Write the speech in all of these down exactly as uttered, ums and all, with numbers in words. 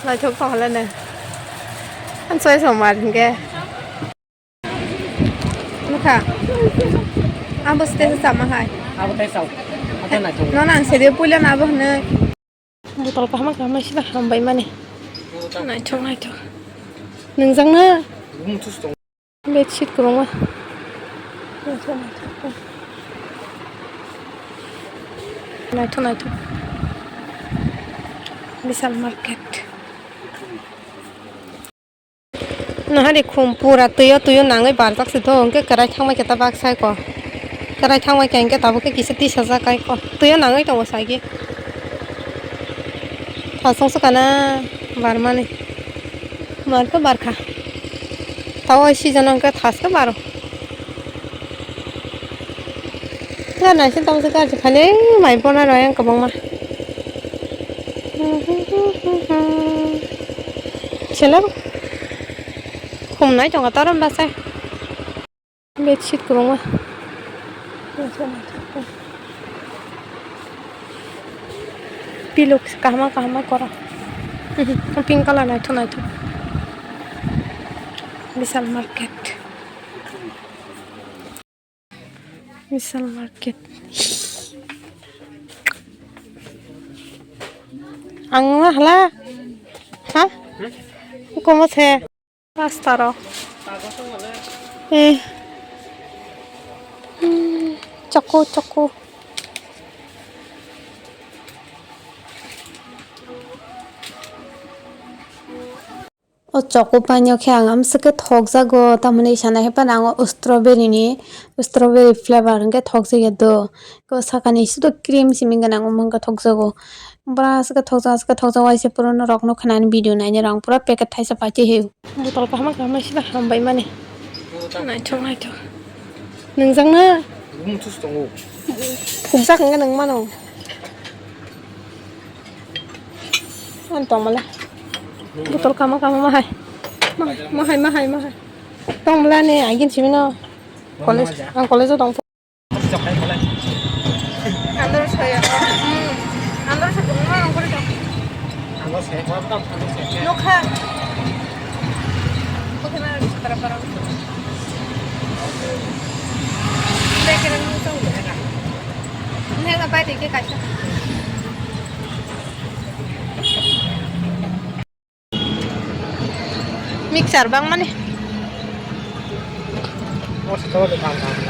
Naithok tong hwleno. Ang soi somar hinkhe. Nukha. Abo stage sama hai. Abo tei sao. Abo naithok. Nono ang sede puila na abo hwnwi. Botol kaham kaham sida hambai mani. Naithok naithok. Nungjakna. Bedsheet kwbangma. Naithok, naithok. Naithok, naithok. Vishal market. Nahari khum pura twiyo, twiyo nangwi barjak se tho, hwnkhe kwrai thangbai khe ta bak sai ko. Kwrai thangbai khe hwnkhe tabuk khe kisa tisajak kai ko. Twiyo nangwi tongo saigi. Thasung se kana barmani. Bar khe bar kha. Tao season hwnkhe thas khe baro. Ga naising tamo se garji khani mai bona rw yang kwbangma. Selo khum nai tongo torom basa. Bedsheet kwbangma. Pillow kahama kahama kora. Pink colour naithok naithok. Vishal market. Vishal market. Ang ma hala. Ha? Komo se. Rasta ro. Eh. Hmm, choco, choco. O choco paino khe ang amswk khe thokjago, tamoni sana hai phano ang o strawberry ni, strawberry flavour hwnkhe thokjakya do. Ko sakani sudo cream simi gwnang omo wngkha thokjago. Bwraswk khe thokjak, aswk khe thokjak, waisa puro norok nukha nani video nainai rok ang pura packet thaisa paitwi heo. Botol kaham kaham sida hambai mani. Naithok naithok. Nungjakna. Thokjak hwnkhe nung mano. Ang tongmale. Botol kama kama mahai. Mahai, mahai, mahai, mahai. Tongmala ni agin simino. College, ang college o tong. Andro saya. Hmm. Andro saya, andro saya. Nokha. Bukan ada sekarang-karang. Saya kira nunggu tahu. Ini apa dia kasih? Mixer bang mani.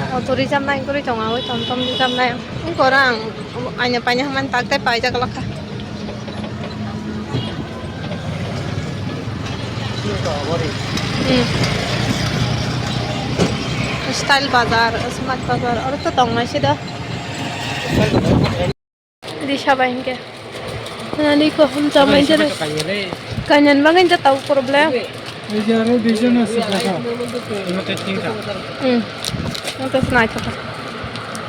Auto rijam nai guri tongo, oi tom tom rijam nai. Oi korang, aina paina haman tak tai paijak lakha. Hmm. Style bazar, smart bazar, oro to tongnai sida. Risa bai hinkhe. Nani ko hum chamai jere. Kanyan bangai jatau problem. Ei je aro duijon ase kaka. Ino te tinta. Hmm. Ino te snai thaka.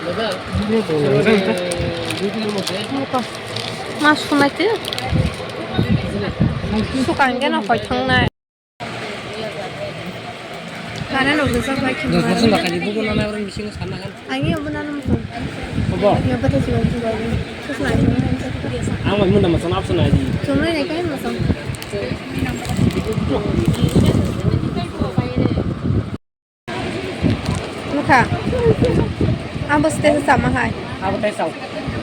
Ino te. Ino te. Mas sunai te. Sukang gena hoi thangnai. Kareno rijak bai khe. Dos boxo bakani bugo nana orang bisingo sana kan. Ani obo nana muchung. Obo. Ani obo tei jiban jiban. Sus nai jiban. Ang mai munda masang option nai di. Chumai nai kai masang. Nukha. Abo stage sama hai. Abo tei sao.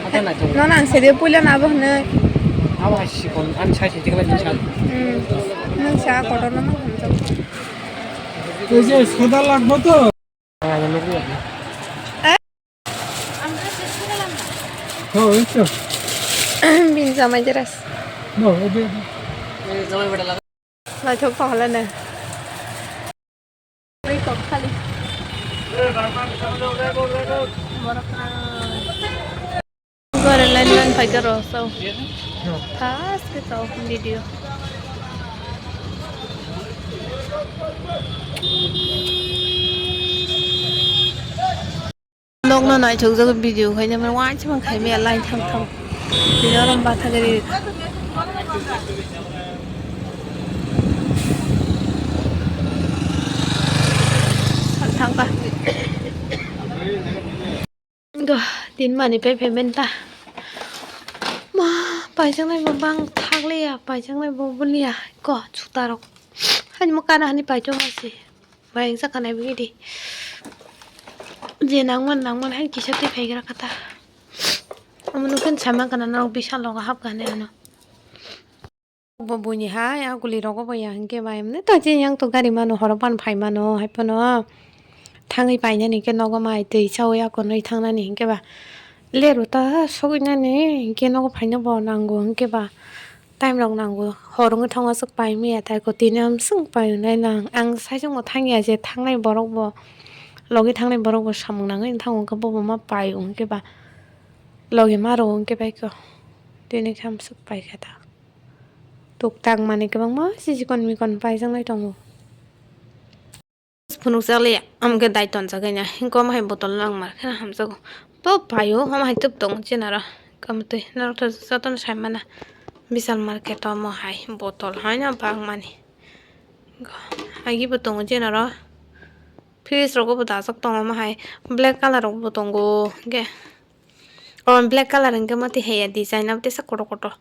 Abo nai thung. Nono ang sede puila na abo hwnwi. Abo hai sikon, ani sai sinti kala jinsa. Hmm. Nung sa kotor no ma hamjak. Ei je soda lagbo to. Ho, esto. Bin jamai jeras. No, ebe, ebe. Naithok tong hwleno. Gore line line phai garo so. Fast ke so video. Nokno naithokjago video khaina mani uansukma khaimaya line thang thang. Bini oro bathagari thangkha. Go, tin mani pay payment ta. Ma, paijak nai ma bang thang. Liya, paijaknai bo, bo liya. Ko, juta rok. Hani mo kana hani paito ma se. Bai, jak kanai bo di. Je nangman, nangman, hani kisa twi phaigra kata. Amo nukhin sama kana norok bisal rogo hap kani ano. Bo buini hai, a guli rogo bo ya hinkhe bai, emne to je yang to gari mano, horo pan phai mano, hai phano. Thangwi painani khe nogo mai twi chawi akonwi thangnani hinkhe ba. Leru ta sogwi nani hinkhe nogo phaina bo nango hinkhe ba. Time rok nango, hor wngwi thango aswk pai maya tai ko tini amswk pai wngnai nang. Ang saichung bo thangya je thangnai borok bo, logi thangnai borok bo samung nangwi thango hinkhe bobo ma pai o hinkhe ba. Logi ma rwo hinkhe bai ko. Tini khe amswk pai khe ta. Tuk tak manwi kwbangma si chikon mikon paijaknai tongo. Phunukjak liya, amokhe dai tonjak ya, hinkhe omo hai botol no ang mar kheno hamjago. Bo paio, omo hai tub tongo chinaro. Kamtwi norok to jotono sai mana. Vishal market o omo hai botol haino bangmani. Agi bo tongo chinaro. Fridge rogo bo dajak tongo omo hai. Black colour rok bo tongo. Hinkhe o black colour hinkhe mati heya design abo tesa kotor kotor.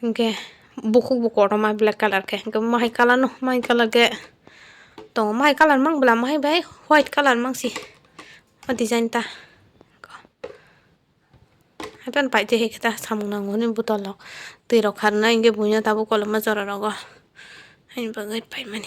Hinkhe bukhuk bo kotorma black colour khe. Hinkhe omo hai colour no, omo hai colour khe tongo. Omo hai colour mang bwla, omo hai bai white colour mangsi. O design ta. Haiphano paitwi hai khe ta samung nango hwnwi botol rok twi rok kharnai hinkhe buino tabuk koloma jora rogo haini bagwi paimani.